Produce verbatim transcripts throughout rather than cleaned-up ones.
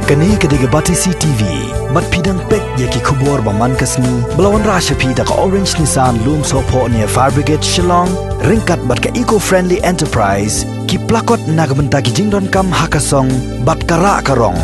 Kane ka dei ka Batesi T V. Bad phi dang peit ïa ki khubor ba man ka sngi ba la wanrah sha phi da ka Orange Nissan Lumsohphoh near Fire Brigade Shillong, ryngkat bad ka Eco Friendly Enterprise, ki plakot na ka bynta ki jingdonkam ha ka song bad ka rah ka rong.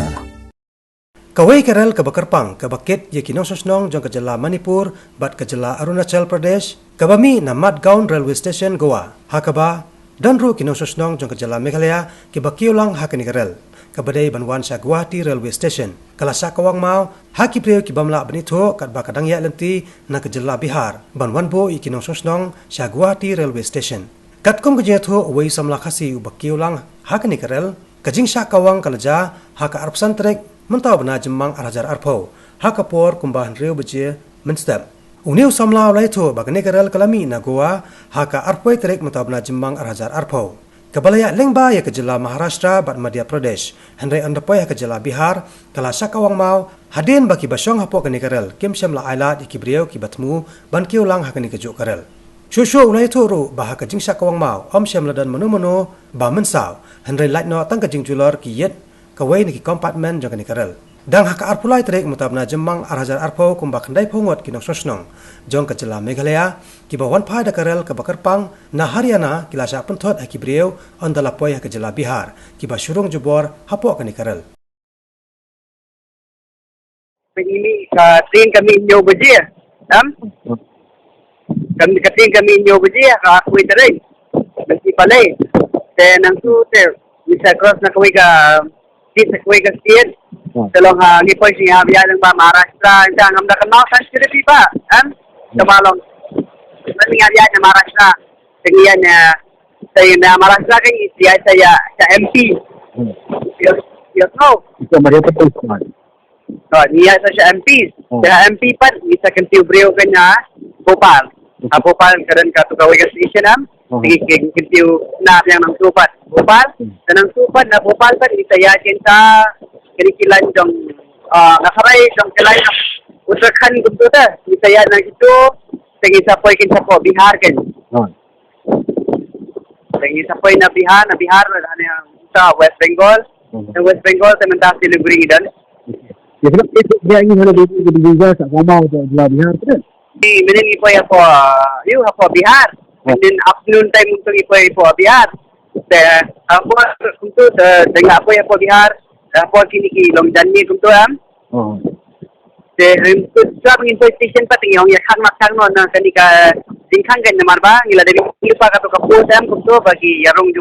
Kawei ka rel kaba kyrpang kaba kit ïa ki nongshong shnong jong ka jylla Manipur bad ka jylla Arunachal Pradesh, kaba mih na Mad Gaon Railway Station, Goa, ha kaba don ruh ki nongshong shnong jong ka jylla Meghalaya kiba kiew lang ha kane ka rel, kaba dei ban wan sha Guwahati Railway Station, ka la shah kawang maw ha ki briew ki bym lah ban ithuh katba ka dang ïaid lynti na ka jylla Bihar ban wan buh ïa ki nongshong shnong sha Guwahati Railway Station. Katkum ka jingïathuh uwei u samla Khasi uba kiew lang ha kane ka rel, ka jingshah kawang ka la jia ha ka arphew san tarik mynta u bnai Jymmang ar hajar arphew, ha ka por kumba hynriew baje mynstep. Une u samla u la ïathuh ba kane ka rel ka la mih na Goa ha ka arphew tarik mynta u bnai Jymmang ar hajar arphew, kaba la ïaid lyngba ïa ka jylla Maharashtra bad Madhya Pradesh, hynrei ynda poi ha ka jylla Bihar ka la shah kawang maw, hadien ba kiba shong hapoh kane ka rel kim shym la ailad ïa ki briew kiba thmu ban kiew lang ha kane kajuh ka rel. Shuh shuh u la ïathuh ruh ba ha ka jingshah kawang maw ym shym la don mano mano ba mynsaw, hynrei lait noh tang ka jingjulor ki ïit kawei na ki compartment jong kane ka rel. Dang ha ka arphew lai tarik mynta u bnai Jymmang ar hajar arphew, kumba khyndaiphew ngut ki nongshong shnong jong ka jylla Meghalaya kiba wan phai da ka rel kaba kyrpang na Haryana ki la shah pynthut ha ki briew ynda la poi ha ka jylla Bihar, kiba shu rung jubor hapoh kane ka rel. Pynmih ka train ka mih hynñiew baje. Em? Ka, ka train ka mih hynñiew baje, ka arphew tarik. Nang ki palei. Te nangtu te ngi sa cross na kawei ka state, na kawei ka state. Hmm. Te long ha ngi poi sha ngi hap ïaid lyngba Maharashtra, ngi sa ngam da ka North East State ba. Em? Kaba long. Ngi hap ïaid na Maharashtra. Te ngi ïaid na, te na Maharashtra ka ngi ïaid sa ïa, sa M P. Hmm. Yes, yes, no. Ito Maria Patel. Ngi ïaid sa sha M P. Hmm. Sha M P pat ngi sa kyntiew briew ka na Bhopal. Hmm. Ha Bhopal ka don katu kawei ka station, em. Hmm. Ngi kyntiew na biang nangtu pat Bhopal. Hmm. Te nangtu pat na Bhopal pat ngi sa ïaid kynta kine ki line jong, ah, nga kharai jong ki line Uttarakhand kumtu te. Ngi sa ïaid na kitu te ngi sa poi kynta hapoh Bihar kan. Hmm. Te ngi sa poi na Bihar, na Bihar, na, na, na West Bengal. Hmm. Na West Bengal te mynta Siliguri ngi don. Okay. Ya, kena, eh, ya, ini hana dei, dei, dei, sa kama, sa Bihar, kena. Ni, mynnin ngi poi hapoh, ïa, hapoh Bihar. Hmm. Mynnin afternoon time kumtu ngi poi hapoh Bihar. Te, hapoh kumtu, te, te nga poi hapoh Bihar. Hapoh kine ki long janmiet kumtu, em. Hmm. Te, em, tu, tu, ngin poi station pat, ngi ong ïa khang na, khang na, na kane ka jingkhang kan namar ba ngi la dep ïoh lypa katu ka post, em, kumtu ba ki ïa rung ju.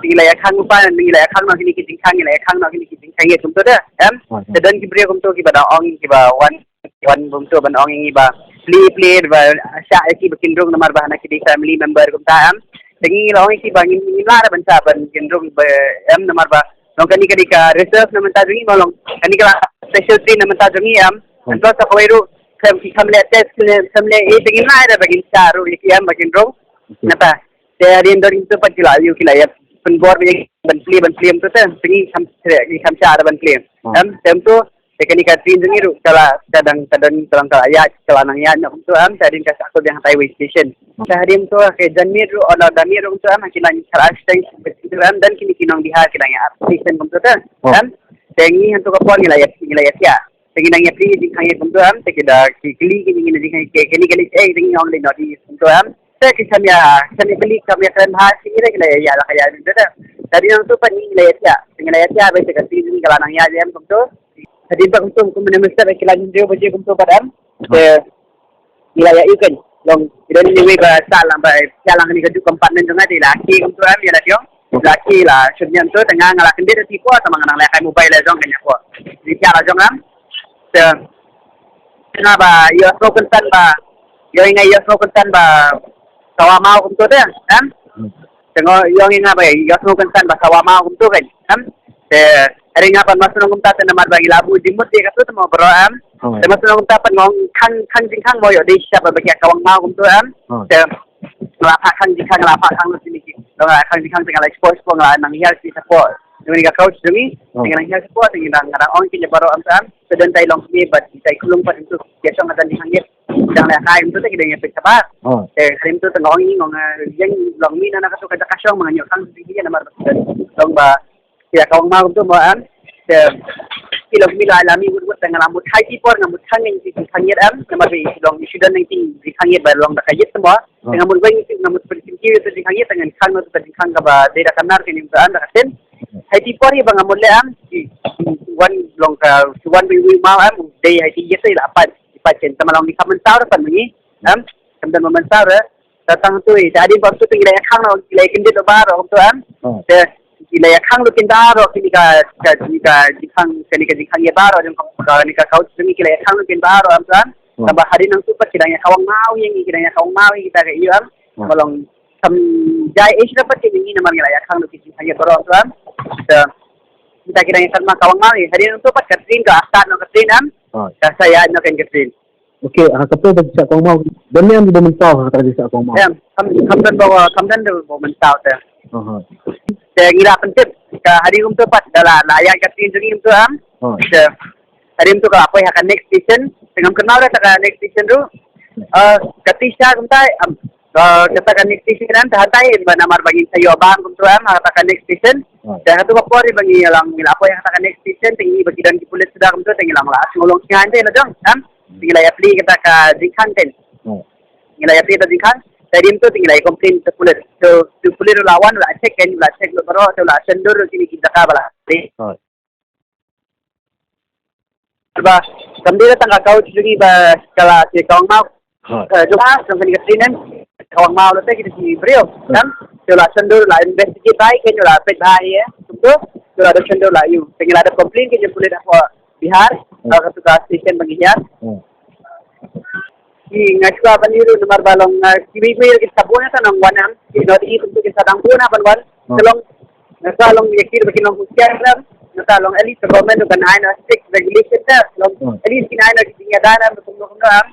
Ngi la ïa khang lypa, ngi la ïa khang na kine ki jingkhang, ngi la ïa khang na kine ki jingkhang ïa kumtu da, em. Te don ki briew kumtu kiba da ong kiba wan, wan kumtu ban ong ïa ngi ba plie, plie ba shah ïa ki ba kin rung namar ba na ki dei family member kumta, em. Te ngi la ong ïa ki ba ngin, ngin lah ban shah ban kin rung ba, em, namar ba long kane ka dei ka reserve na mynta jong ngi, ba long kane ka la special train na mynta jong ngi, em. Hmm. And plus sa kawei ruh kam ki kam leh test, kam leh, kam leh, eh, te ngin lah da ba kin shah ruh ïa ki, em, ba kin rung. Okay. Napa? Te hadien don kumtu pat ki la ïoh, ki la ïa pynbor ba ïa ban plie, ban plie kumtu te. Te ngi kham, ngi kham shah da ban plie. Hmm. Em, te kumtu, te kane ka train jong ngi ruh ka la, ka dang, ka dang, ka dang, ka la ïaid, ka la nang ïaid noh kumtu, em, te hadien ka shah kut biang ha Taiwi station. Te hadien kumtu, ka janmiet ruh, ynda janmiet ruh kumtu, em, ki la ngi kar station kumtu, em, don kine ki nong Bihar ki dang ïa station kumtu te. Hmm. Em, te ngi hangtu ka por ngi la ïa, ngi la ïa thiah. Te ngi dang ïa plie jingkhang ïa kumtu, em, te ki da ki kylli ki, ngi na jingkhang ïa ki, kine ki leit, eh, te ngi ong leit North East kumtu, em. Te ki sam ïa, sam ïa kylli, sam ïa kren bha, ki ngi la ïa, ïa, la ka ïa, te, te. Te hadien nangtu pat ngi la ïa thiah. Te ngi la ïa thiah, ba te ka train ngi ka la nang ïa, ïa, em, kumtu. Te hadien pat kumtu, kumne mynstep ki la hynriew baje kumtu pat, em. Te ngi la ïa ïoh kan. Long, ki don iwei ba sah lang ba, sah lang kane ka juh compartment jong nga, te la ki kumtu, em, ïa la diong. La ki la shim ïa kumtu, te nga, nga la kyndit ha ti por, te ma nga nang lehkai mobile la jong kan ïa por. Ni sah la jong, em. Te nga ba ïohsngew kynsan ba, ïoh nga ïohsngew kynsan ba sawa maw kumtu te, em? Hmm. Te nga ïoh nga ba ïohsngew kynsan ba sawa maw kumtu kan, em? Te hynrei nga pat ma sngewthuh kumta te namar ba ngi la buh jingmut ïa katu te mo bro, em? Hmm. Te ma sngewthuh kumta pat nga ong khang, khang jingkhang mo ïoh dei shisha ba ba ki ïa kawang maw kumtu, em? Hmm. Te nga la phah khang jingkhang, nga la phah khang lut kine ki. Nga la khang jingkhang te nga la expose shapoh, nga la nang hiar shapoh. Jong ngi ka coach jong ngi, hmm, te nga nang hiar shapoh, te ngi dang, nga dang ong kine baroh, em, em. Te don tai long kmie bad tai khlung pat, tu ïa shong nga dang dang hiar. Dang lehkai, em, tu te ki dang ïa peit shabar. Hmm. Te hadien tu te nga ong ïa ngi, nga ong, eh, ïa ngi long mih na, na katu ka jaka shong, ma nga ïoh khang jingkhang namar ba long ba ïa kawang maw tu mo, em. Te ki long mi la la mi wut wut, te nga la mut hai ti por nga mut khang ngi ti khang yet am, namar ba long issue don ngi ti khang yet ba long da ka yet mo. Te nga mut weng ti nga mut pynkim ki ti khang yet, te ngan khang no ti khang ka ba dei da ka nar ki ni da an da ka ten. Hai ti por ba nga mut le am ki wan long ka wan bi wi ma am dei hai ti yet la pat ti pat chen, te ma long ni ka man tau da pan ngi am kam da man tau da. Te tang tu i, te hadien ba tu te ngi la ïa khang noh, ngi la ïa kyndit baroh kumtu em. Te ngi la ïa khang lut kin baroh kine ka, ka, kine ka jingkhang, kine ka jingkhang ïa baroh, jong ka, kine ka kaut jong ngi, ngi la ïa khang lut kin baroh em tu em. Tang ba hadien nangtu pat ki dang ïa kawang maw ïa ngi, ki dang ïa kawang maw ïa kita ka ïa em. Ma long kam jai eh shuh pat kine ngi namar ngi la ïa khang lut kin jingkhang ïa baroh em tu em. Te kita ki dang ïa kawang maw ïa. Hadien nangtu pat ka train ka start noh ka train em. Ka sa ïa noh ka train. Okay, ha kato ba ki sa kawang maw. Don ne em ba mynta ha kato ba ki sa kawang maw. Em, kam kam don ba kam don ba mynta te. Aha. Te ngi la pyntip ka hadien kumto pat da la la ïa ka tin jong ngi kumto em. Te hadien kumto ka la poi ha ka next station. Te ngam kynmaw da ka next station ruh. Eh, ka tisha kumta em. Eh, kata ka next station em, te hatai ba namar ba ngin sa ïoh bam kumto em ha kata ka next station. Te ha kato ka por ba ngi la ngi la poi ha kata ka next station te ngi ba ki don ki pulit suda kumto te ngi la la sngewlong sngewsih te la dang em. Te ngi la ïa plie kata ka jingkhang te. Ngi la ïa plie kata jingkhang. Te hadien to te ngi la ïa complain te pulit. Te pulit la wan la check, kan la check lo baroh te la send dur kine ki jaka ba la. Ba kam dei tang ka kaut jong ngi ba ka la ki kawang maw. Jong ha jong kane ka train em kawang maw la te kita ki briew kan. Te la send dur la investigate bai kan la peit bai ïa. Te la da send dur la ïa te ngi la da complain ki jong pulit ha Bihar. Ka tu ka station ba ngi ïa ki nga shuwa ban ïa ruh namar ba long ki wei wei ki sa bun na ta nang wan em ki no di tu ki sa dang bun na ban wan. Te long na ta long ïa ki ba ki long husiar em na ta long at least government ban ai na strict regulation te long at least ki ai na ki jingïada na kumno kumno em.